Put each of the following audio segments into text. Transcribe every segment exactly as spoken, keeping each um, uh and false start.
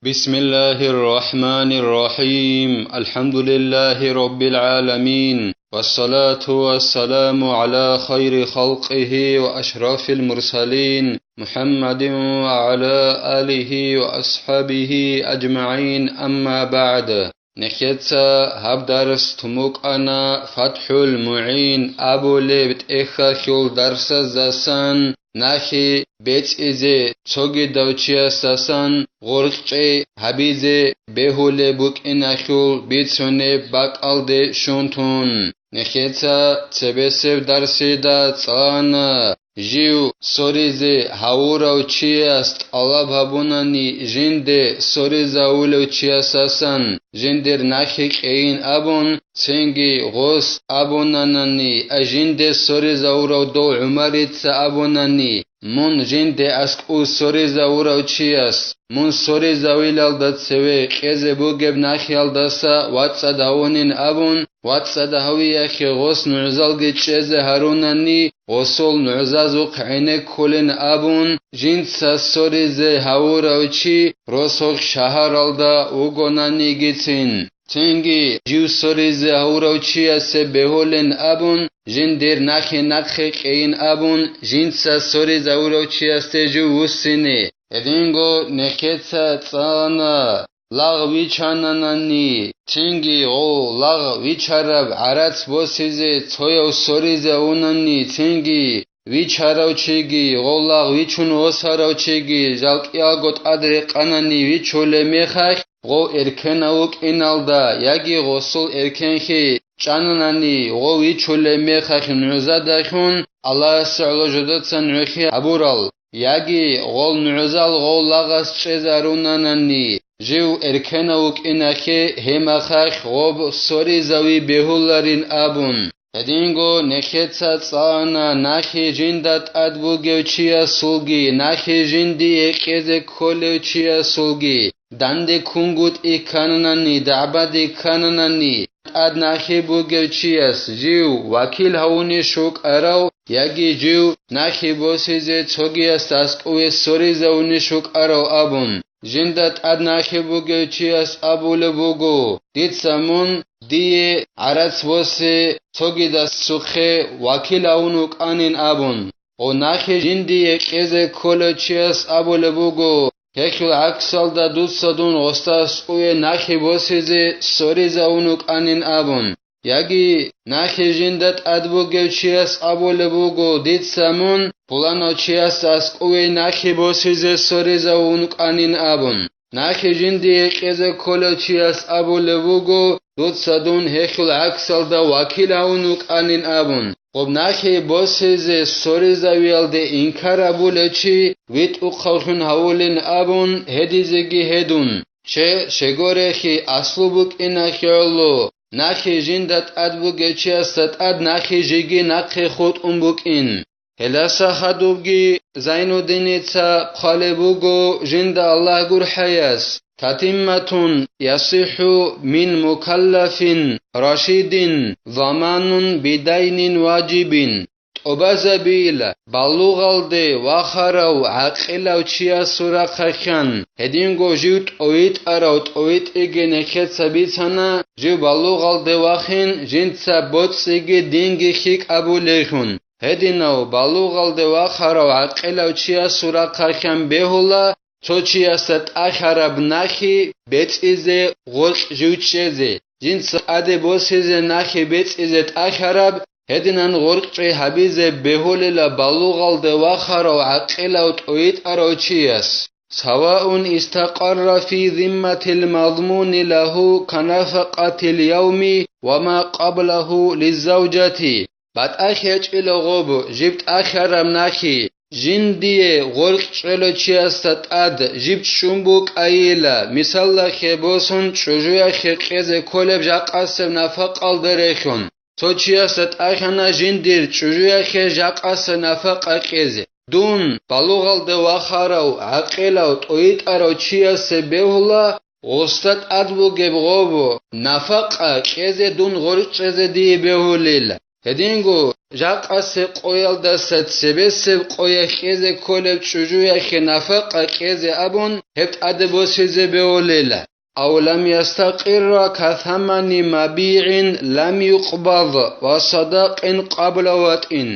بسم الله الرحمن الرحيم. الحمد لله رب العالمين. والصلاة والسلام على خير خلقه وأشرف المرسلين محمد وعلى آله وأصحابه أجمعين. أما بعد. Нехеца гьаб дарс тумукъана ФатхӀул МугӀин абулеб тӀехьалъул дарсаздасан, нахи бецӀизе цогидав чиясдасан гъоркьчӀей гьабизе бегьулеб букӀиналъул бицунеб бакӀалде щун тун. Нехеца цебесеб дарсида цӀана жив соризе гьавурав чияс тӀалаб гьабунани жинде соризавулев чиясасан жиндир нахи кьейин абун, цинги гъос абунанани, а жинде соризавурав дов ГӀумарица абунани, мун жинде аскӀов соризавурав чияс, мун соризавилалда цеве кьезе бугеб нахиялдаса вацӀцӀад гьавунин абун, вацӀцӀад гьавиялъе гъос нугӀзалги чӀезе гьарунани, гъосул нугӀзазухъ гӀенеккулин абун, жинца соризе гьавурав чи росулъ шагьаралда вугонанигицин. Цинги жив соризе гьавурав чиясе бегьулин абун, жиндир нахи нахъе кьейин абун, жинца соризавурав чиясде жив вуссине. Гьединго нехеца цӀана лагъ вичананани, цинги гъов лагъ вичараб гӀарац босизе цояв соризе унани, цинги вичарав чиги, гъов лагъ вичун восарав чиги, жал кӀиялго тӀад рекъанани вичулеб мехалъ, гъов эркенав вукӀиналда яги гъосул эркенлъи чӀананани, гъов вичулеб мехалъ нугӀзадалъун Аллагьасе гӀоло жодоца нугӀлъи гьабурал, яги гъол нугӀзал гъов лагъас чӀезарунанани, жив эркенав вукӀиналъе гьемахалъ гъоб соризави бегьуларин абун. Гьединго нехеца цӀана нахи жинда тӀад бугев чиясулги, нахи жиндие кьезе кколев чиясулги, данде ккунгутӀи ккананани, дагӀбаде ккананани, тӀад нахи бугев чияс жив вакил гьавунищ вукӀарав, яги жив нахи босизе цогиясда аскӀове соризавунищ вукӀарав абун, жинда тӀад нахи бугев чияс абулеб буго, дица мун дие гӀарац босе цогидасухъе вакил гьавун вукӀанин абун. Гъо нахи жиндие кьезе кколев чияс абулеб буго, гьелъул гӀаксалда дуца дун гъосда аскӀове нахи босизе соризавун вукӀанин абун. Яги нахи жинда тӀад бугев чияс абулеб буго, дица мун пуланав чиясда аскӀове нахи босизе соризавун вукӀанин абун. Нахи жиндие кьезе кколев чияс абулеб буго, дуца дун гьелъул гӀаксалда вакил гьавун вукӀанин абун. Гъоб нахи босизе соризавиялде инкар гьабулев чи витӀухъавлъун гьавулин абун гьедизеги гьедун. Че, щегорехи аслу букӀина хӀоло, нахи жинда тӀад бугев чиясда тӀад нахи жеги нахъе хутӀун букӀин. Гьелдаса хадубги Зайнуддиница хъвалеб буго жинда Аллагь гурхӀаяс: «Татимматун ясихӀу мин мукаллафин рашидин заманун бидайнин важибин». ТӀубазабийила балугъалде вахарав гӀакъилав чиясул рахъалъан, гьединго жив тӀовитӀарав тӀовитӀиги нехеца бицана, жив балугъалде вахин, жинца боцӀиги динги хьикъабулелъун. Гьединав балугъалде вахарав гӀакъилав чиясул рахъалъан бегьула цо чиясда тӀахьараб нахи бецӀизе гъоркь жив чӀезе, жинца тӀаде босизе нахи бецӀизе тӀахьараб, гьединан гъоркьчӀей гьабизе бегьулила балугъалде вахарав гӀакъилав тӀойитӀарав чияс. سواء استقر في ذمة المضمون له كنفقة اليوم وما قبله للزوجة. БатӀахъ гьечӀила гъоб жиб тӀахьараб нахи, жиндие гъоркь чӀолев чиясда тӀад жиб чӀун букӀайила, мисаллахъе босун, чӀужуялъе кьезе кколеб жакъасеб нафакъалда рехун. Цо чиясда тӀахьана жиндир чӀужуялъе жакъасеб нафакъа кьезе. Дун, балугъалде вахарав, гӀакъилав, тӀойитӀарав чиясе бегьула, гъосда тӀад бугеб гъоб нафакъа кьезе дун гъоркь чӀезе дие бегьулила. Гьединго жакъасе къоялдаса цебесеб къоялъ кьезе кколеб чӀужуялъе нафакъа кьезе абун, гьеб тӀаде босизе бегьулила. Ав лам ястакъирра касамани мабигӀин лам юкъбад ва садакъин къабла ватӀин.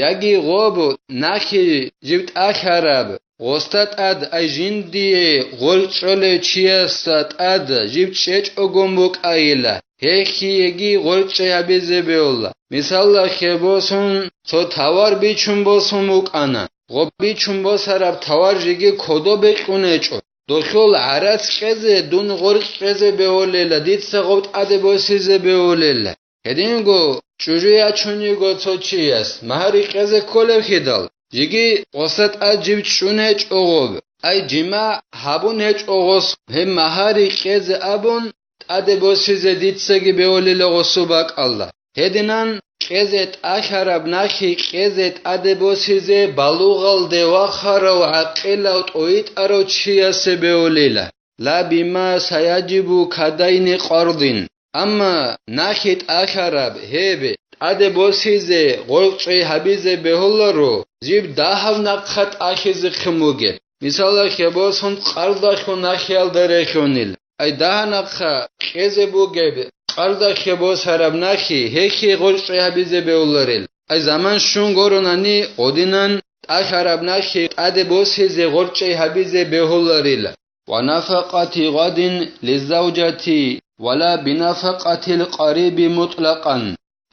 Яги гъоб нахи жиб тӀалъараб гъосда тӀад, ай жиндие гъоркьчӀолев чиясда тӀад жиб чӀечӀогун букӀайила, гьехиеги гъоркьчӀей гьабизе бегьула. Мисалалъе босун, цо тавар бичун босун букӀана. Гъоб бичун босараб тавар жеги кодобе кьун гьечӀо. Дохьул гӀарац кьезе дун гъоркь кьезе бегьулела, дица гъоб тӀаде босизе бегьулела. Гьединго чӀужу ячун йиго цо чияс, магьари кьезе кколеб хидал, жеги гъосда тӀад жиб чӀун гьечӀо гъоб, ай жимагӀ гьабун гьечӀо гъос гьеб магьари кьезе абун, тӀаде босизе дицаги бегьулела гъосул бакӀалда. Гьединан кьезе тӀалъараб нахи кьезе тӀаде босизе балугъалде вахарав гӀакъилав тӀойитӀарав чиясе бегьулила, ла бима саяжибу кадайни къардин. Амма нахи тӀалъараб гьеб тӀаде босизе гъоркьчӀей гьабизе бегьуларо, жиб дагьаб нахъа тӀалъизехъин бугеб. Мисалалъе босун, къардалъул нахиялда рехьунил. Ай дагьаб нахъа кьезе бугеб къардалъе босараб нахи, гьехие гъоркьчӀей гьабизе бегьуларел. Ай заман щун горонани гъодинан тӀалъараб нахи тӀаде босизе гъоркьчӀей гьабизе бегьуларила. Ва нафакъати гъадин лиззавжати ва ла бинафакъатил къариби мутӀлакъан.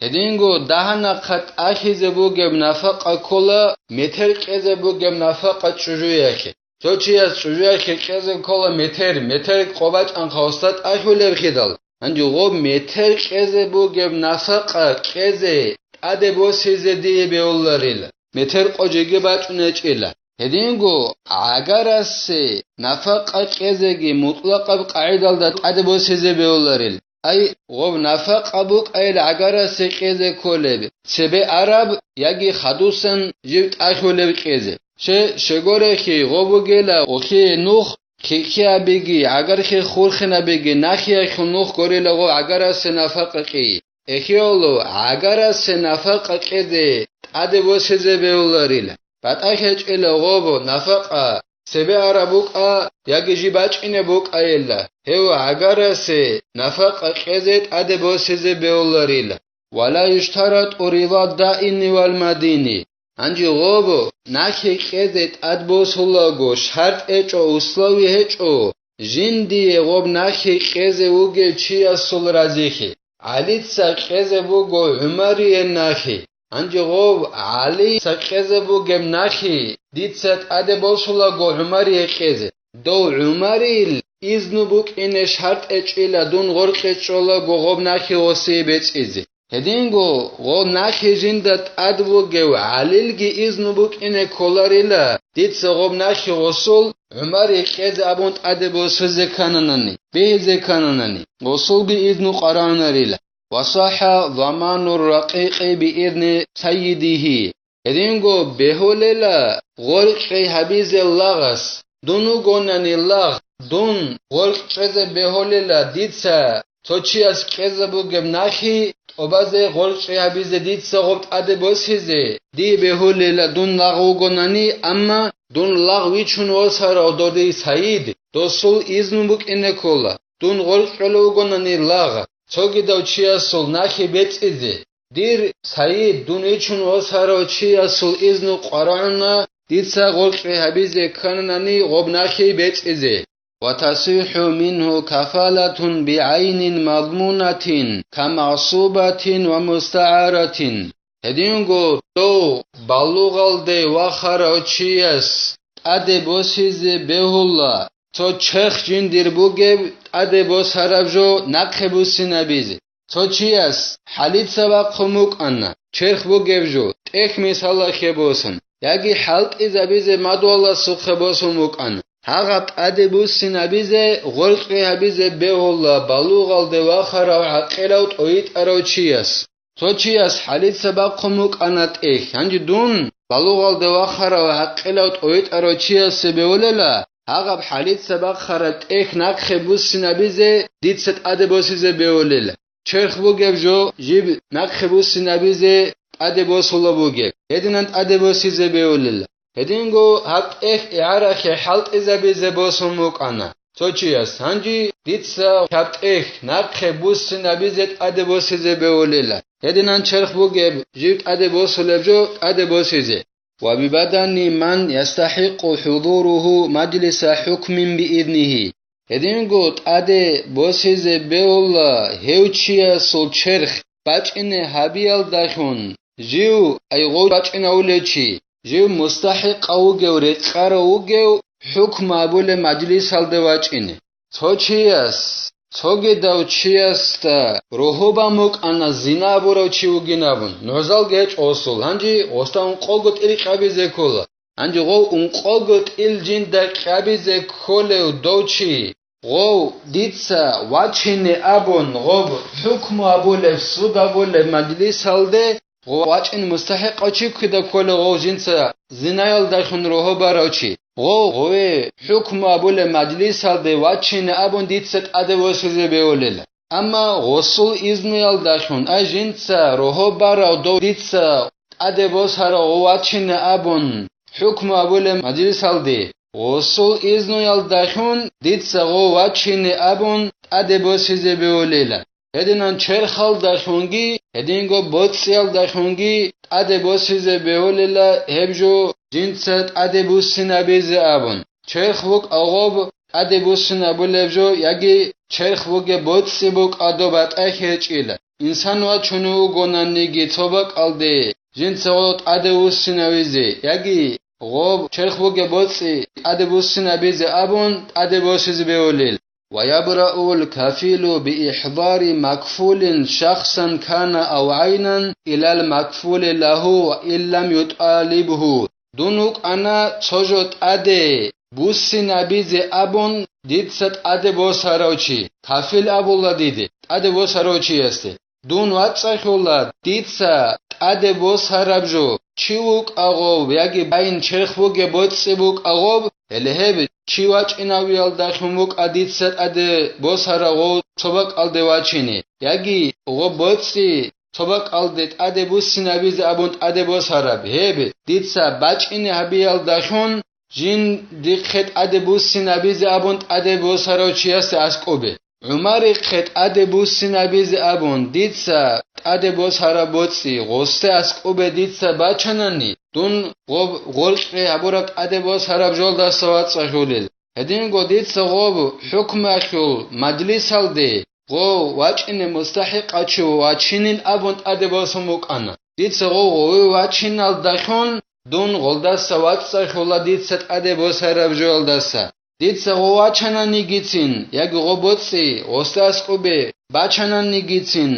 Гьединго дагьаб нахъа тӀалъизе бугеб нафакъа ккола метер кьезе бугеб нафакъа чӀужуялъе. Цо чияс чӀужуялъе кьезе ккола метер, метер къо бачӀанха гъосда тӀалъулеб хидал. Гьанже гъоб метер кьезе бугеб нафакъа кьезе тӀаде босизе дие бегьуларила, метер къо жеги бачӀунечӀила. Гьединго гӀагарасе нафакъа кьезеги мутӀлакъаб къагӀидалда тӀаде босизе бегьуларил. Ай, гъоб нафакъа букӀайил гӀагарасе кьезе кколеб, цебе араб яги хадусан жив тӀалъулеб кьезе. Ще, щегорехи гъоб бугела гъохие нух, хихьиабиги, гӀагархи хурхинабиги, нахиялъул нух горила гъоб гӀагарасе нафакъа кьей. Эхиоло гӀагарасе нафакъа кьезе тӀаде босизе бегьуларила. БатӀа хечӀила гъоб нафакъа цебе араб букӀа яги жиб бачӀине букӀайилла, гьев гӀагарасе нафакъа кьезе тӀаде босизе бегьуларила. Ва ла юштарату рида даини вал мадини. Гьанже гъоб нахи кьезе тӀад босулаго шартӀ гьечӀо, условие гьечӀо, жиндие гъоб нахи кьезе вугев чиясул разихи. ГӀалица кьезе буго ГӀумарие нахи. Гьанже гъов ГӀалица кьезе бугеб нахи дица тӀаде босулаго ГӀумарие кьезе. Дов ГӀумарил изну букӀине шартӀ гьечӀила дун гъоркье чӀолаго гъоб нахи гъосие бецӀизе. Гьединго гъов нахи жинда тӀад вугев ГӀалилги изну букӀине кколарила дица гъоб нахи гъосул ГӀумарие кьезе абун тӀаде босизе ккананани, бегьизе ккананани, гъосулги изну къварагӀунарила. Ва сахӀа заманур ракъикъи биизни саййидихьи. Гьединго бегьулела гъоркье гьабизе лагъас. Дун вугонани лагъ, дун гъоркь чӀезе бегьулела дица цо чияс кьезе бугеб нахи тӀубазе гъоркье гьабизе дица гъоб тӀаде босизе. Дие бегьулела дун лагъ вугонани, амма дун лагъ вичун восарав додий сайид, досул изну букӀине ккола. Дун гъоркь чӀолев вугонани лагъ, цогидав чиясул нахи бецӀизе. Дир сайид, дун вичун восарав чиясул изну къварагӀуна, дица гъоркье гьабизе ккананани гъоб нахи бецӀизе. Ва тасихӀу мингьу кафалатун бигӀайнин мадмунатин, камагъсубатин ва мустагӀаратин. Гьединго дов балугъалде вахарав чияс тӀаде босизе бегьула, цо черх жиндир бугеб тӀаде босараб жо нахъе буссинабизе. Цо чияс хӀалица бахъун букӀана, черх бугеб жо, тӀехь мисалалъе босун, яги хӀалтӀизабизе мадугьаласухъе босун букӀана. Гьагъаб тӀаде буссинабизе гъоркье гьабизе бегьула балугъалде вахарав гӀакъилав тӀойитӀарав чияс. Цо чияс хӀалица бахъун букӀана тӀехь, гьанже дун балугъалде вахарав гӀакъилав тӀойитӀарав чиясе бегьулела, гьагъаб хӀалица бахъараб тӀехь нахъе буссинабизе дица тӀаде босизе бегьулела. черх бугеб жо жиб нахъе буссинабизе тӀаде босулеб бугеб, гьединан тӀаде босизе бегьулила. Гьединго гьаб тӀехь игӀарахъе хӀалтӀизабизе босун букӀана цо чияс: «Гьанже дица гьаб тӀехь нахъе буссинабизе тӀаде босизе бегьулила». Гьединан черх бугеб жиб тӀаде босулеб жо тӀаде босизе. «Ва бибадани ман ястахӀикъу хӀудуругьу мажлиса хӀукмин биизнигьи». Гьединго тӀаде босизе бегьула гьев чиясул черх бачӀине гьабиялдалъун, жив, ай гъов бачӀинавулев чи, жив мустахӀикъав вугев, рекъарав вугев, хӀукму гьабулеб мажлисалде вачӀине. Цо чияс, цогидав чиясда рогьо бан букӀана зина абурав чи вугин абун, нугӀзалги гьечӀо гъосул, гьанже гъосда ункъого тӀил кьабизе ккола. Гьанже гъов ункъого тӀил жинда кьабизе кколев дов чи, гъов дица вачине абун, гъоб хӀукму абулеб, суд абулеб мажлисалде гъов вачӀин мустахӀикъав чи ккида кколев, гъов жинца зинаялдалъун рогьо барав чи, гъов гъове хӀукму абулеб мажлисалде вачине абун дица тӀаде восизе бегьулел. Амма гъосул изнуялдалъун, ай жинца рогьо барав дов дица тӀаде босарав гъов вачине абун хӀукму абулеб мажлисалде, гъосул изнуялдалъун дица гъов вачине абун тӀаде босизе бегьулела. Гьединан черхалдалъунги, гьединго боцӀиялдалъунги тӀаде босизе бегьулела гьеб жо жинца тӀаде буссинабизе абун. Черх букӀа гъоб тӀаде буссинабулеб жо яги черх бугеб боцӀи букӀа доб батӀа гьечӀила. Инсан вачунев вугонаниги цо бакӀалде жинца гъо тӀаде вуссинавизе, яги гъоб черх бугеб боцӀи тӀаде буссинабизе абун тӀаде босизе бегьулел. «Ва ябраул кафилу биихдари макфулин шахсан кана ав гӀайнан илал макфули лагьу ва ин лам ютӀалибгьу». Дун вукӀана цо жо тӀаде буссинабизе абун дица тӀаде босарав чи, кафил абула диде, тӀаде босарав чиясде. Дун вацӀцӀалъула дица тӀаде босараб жо, чи вукӀа гъов, яги гӀайн черх бугеб боцӀи букӀа гъов, гьеле гьеб чи вачӀинавиялдалъун букӀа дица тӀаде босарав гъов цо бакӀалде вачине, яги гъоб боцӀи цо бакӀалде тӀаде буссинабизе абун тӀаде босараб, гьеб дица бачӀине гьабиялдалъун, жиндихъе тӀаде буссинабизе абун тӀаде босарав чиясда аскӀобе. ГӀумарихъе тӀаде буссинабизе абун дица тӀаде босараб боцӀи гъосде аскӀобе дица бачанани, дун гъоб гъоркье гьабураб тӀаде босараб жолдаса вацӀцӀалъулел. Гьединго дица гъоб хӀукмуялъул мажлисалде гъов вачӀине мустахӀикъав чи вачинин абун тӀаде босун букӀана. Дица гъов гъове вачиналдалъун дун гъолдаса вацӀцӀалъула дица тӀаде босараб жоялдаса. Дица гъов вачананигицин, яги гъоб боцӀи гъосда аскӀобе бачананигицин,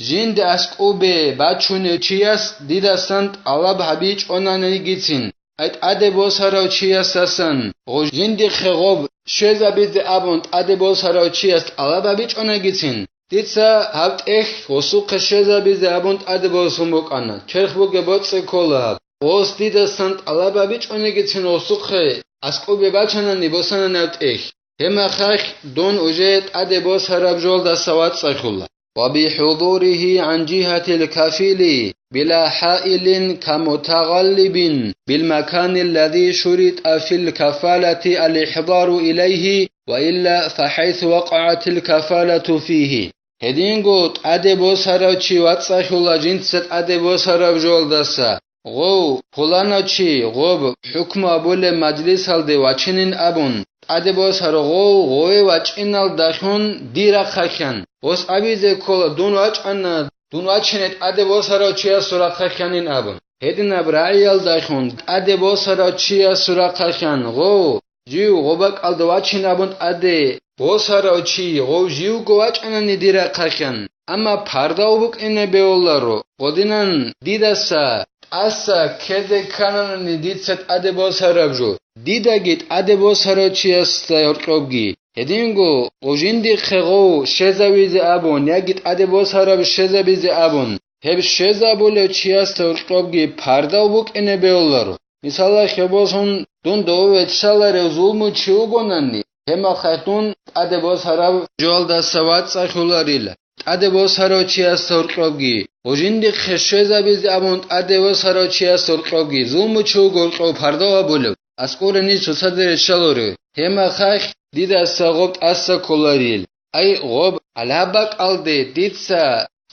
жинде аскӀобе бачунев чияс дидасан тӀалаб гьабичӀонанигицин, ай тӀаде босарав чиясдасан гъов жиндихъе гъоб щвезабизе абун тӀаде босарав чияс тӀалаб гьабичӀонагицин, дица гьаб тӀехь гъосухъе щвезабизе абун тӀаде босун букӀана, черх бугеб боцӀи ккола гьаб. Гъос дидасан тӀалаб гьабичӀонигицин гъосухъе аскӀобе бачанани босанани гьаб тӀехь. Гьеб мехалъ дун уже тӀаде босараб жолдаса вацӀцӀалъула. «Ва бихӀудурихьи гӀан жигьатил кафили била хӀаилин камутагъаллибин билмаканиллази шуритӀа фил кафалати алихӀдару илайгьи ва илла фахӀайсу вакъагӀатил кафалату фигьи». Гьединго тӀаде босарав чи вацӀцӀалъула жинца тӀаде босараб жолдаса. Гъов, пуланав чи, гъоб хӀукму абулеб мажлисалде вачинин абун, тӀаде босаро гъов, гъове вачӀиналдалъун дир рахъалъан, гъос абизе ккола, дун вачӀана, дун вачине тӀаде босарав чиясул рахъалъанин абун. Гьединаб рагӀиялдалъун тӀаде босарав чиясул рахъалъан, гъов, жив гъоб бакӀалда вачин абун тӀаде босарав чи гъов живго вачӀанани дир рахъалъан, амма пардав букӀине бегьуларо, гъодинан дидаса тӀаса ккезе ккананани дица тӀаде босараб жо, дидаги тӀаде босарав чиясда гьоркьобги. Гьединго гъов жиндихъе гъов щезавизе абун яги тӀаде босараб щезабизе абун, гьеб щезабулев чиясда гьоркьобги пардав букӀине бегьуларо. Мисалалъе босун, дун дове веццаларев зулму чи вугонани, гьеб мехалъ дун тӀаде босараб жоялдаса вацӀцӀалъуларила. тӀаде босарав чиясда гьоркьобги, гъужиндихъе щвезабизе абун тӀаде босарав чиясда гьоркьобги, зулмучи вуго гьоркьов пардав гьабулев, аскӀоре ниж цоцазе рещаларо, гьеб мехалъ дидаса гъоб тӀаса кколарил. Ай, гъоб, гьалаб бакӀалде дица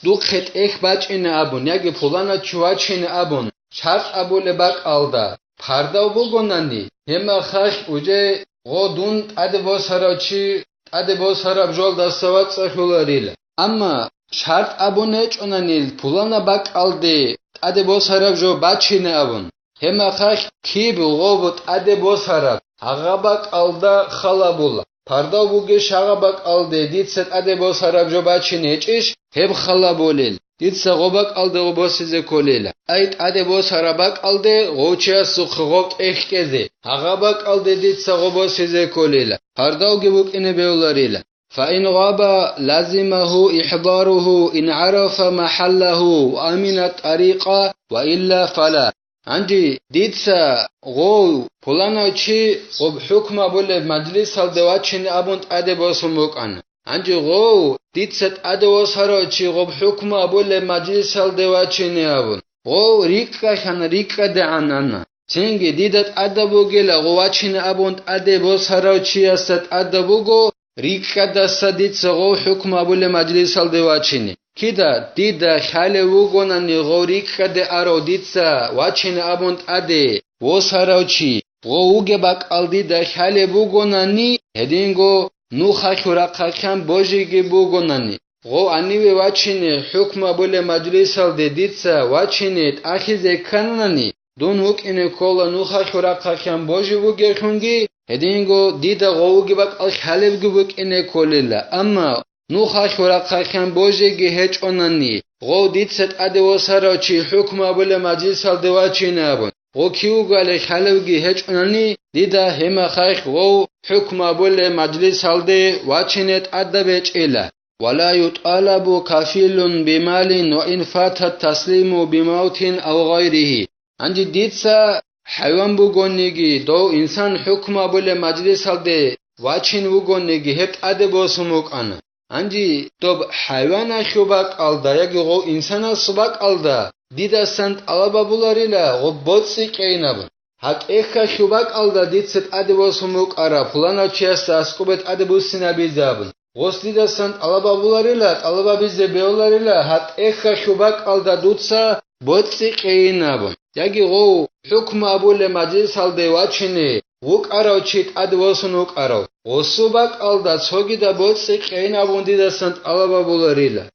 духъе тӀехь бачӀине абун яги пуланав чи вачине абун шартӀ абулеб бакӀалда пардав бугонани, гьеб мехалъ уже гъо дун тӀаде босарав чи тӀаде босараб жолдаса вацӀцӀалъуларила. Амма шартӀ абун гьечӀонанил пуланаб бакӀалде тӀаде босараб жо бачине абун, гьеб мехалъ киб гъоб тӀаде босараб, гьагъаб бакӀалда хал гьабула. Пардав бугищ гьагъаб бакӀалде дица тӀаде босараб жо бачине гьечӀищ, гьеб хал гьабулел, дица гъоб бакӀалде гъо босизе кколела. Ай, тӀаде босараб бакӀалде гъов чиясухъе гъоб тӀехь кьезе, гьагъаб бакӀалде дица гъо босизе кколела, пардавги букӀине бегьуларила. فإن غاب لزمه إحضاره إن عرف محله وأمن الطريق وإلا فلا. Гьанже дица гъов пуланав чи гъоб хӀукму гьабулеб мажлисалде вачине абун тӀаде босун букӀана. Гьанже гъов дица тӀаде босарав чи гъоб хӀукму гьабулеб мажлисалде вачине абун, гъов рикӀкӀалъана, рикӀкӀадегӀан ана. Цинги дида тӀадаб бугела гъов вачине абун тӀаде босарав чиясда тӀадаб буго, рикӀкӀадаса дица гъов хӀукму гьабулеб мажлисалде вачине. Кида дида хӀалеб вугонани гъов рикӀкӀаде арав дица вачине абун тӀаде восарав чи, гъов вугеб бакӀал дида хӀалеб бугонани, гьединго нухалъул рахъалъан божиги бугонани, гъов гьаниве вачине хӀукму гьабулеб мажлисалде дица вачине тӀахьизе кканани, дун вукӀине ккола нухалъул рахъалъан божи вугевлъунги, гьединго дида гъов вугеб бакӀал хӀалебги букӀине кколела. Амма нухалъул рахъалъан божиги гьечӀонани, гъов дица тӀаде восарав чи хӀукму гьабулеб мажлисалде вачине абун, гъов кив вугали хӀалебги гьечӀонани, дида гьеб мехалъ гъов хӀукму гьабулеб мажлисалде вачине тӀадаб гьечӀила. ولا يطالب كفيل بمال وإن فات التسليم بموت أو غيره. Гьанже дица хӀайван бугониги, дов инсан хӀукму гьабулеб мажлисалде вачин вугониги, гьеб тӀаде босун букӀана. Гьанже доб хӀайваналъул бакӀалда яги гъов инсанасул бакӀалда дидасан тӀалаб гьабуларила гъоб боцӀи кьейин абун. Гьаб тӀехьалъул бакӀалда дица тӀаде босун букӀараб пуланав чиясда аскӀобе тӀаде буссинабизе абун. Гъос дидасан тӀалаб гьабуларила, тӀалаб гьабизе бегьуларила, гьаб тӀехьалъул бакӀалда дуца боцӀи кьейин абун. Яги гъов хӀукму гьабулеб мажлисалде вачине вукӀарав чи тӀаде восун вукӀарав, гъосул бакӀалда цогидаб боцӀи кьейин абун дидасан тӀалаб гьабуларила.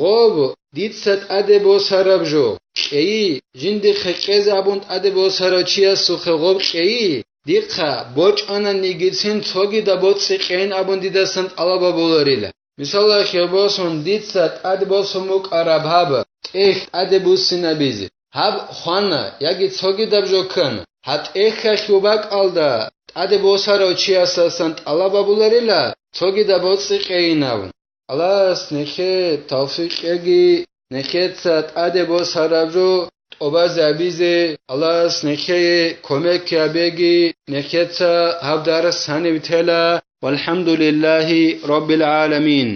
Гъоб, дица тӀаде босараб жо кьейи, жиндихъе кьезе абун тӀаде босарав чиясухъе гъоб кьейи, дихъа бочӀананигицин цогидаб боцӀи кьейин абун дидасан тӀалаб гьабуларила. Мисалалъе босун, дица тӀаде босун букӀараб гьаб тӀехь тӀаде буссинабизе. Гьаб хвана яги цогидаб жо ккана, гьаб тӀехьалъул бакӀалда тӀаде босарав чиясасан тӀалаб гьабуларила цогидаб боцӀи кьейин абун. Аллагьас нехее тавфикъ кьеги, нехеца тӀаде босараб жо тӀубазе гьабизе, Аллагьас нехее кумек гьабеги, нехеца гьаб дарс гьанив тела. ВалхӀамдулиллагьи раббил гӀаламин.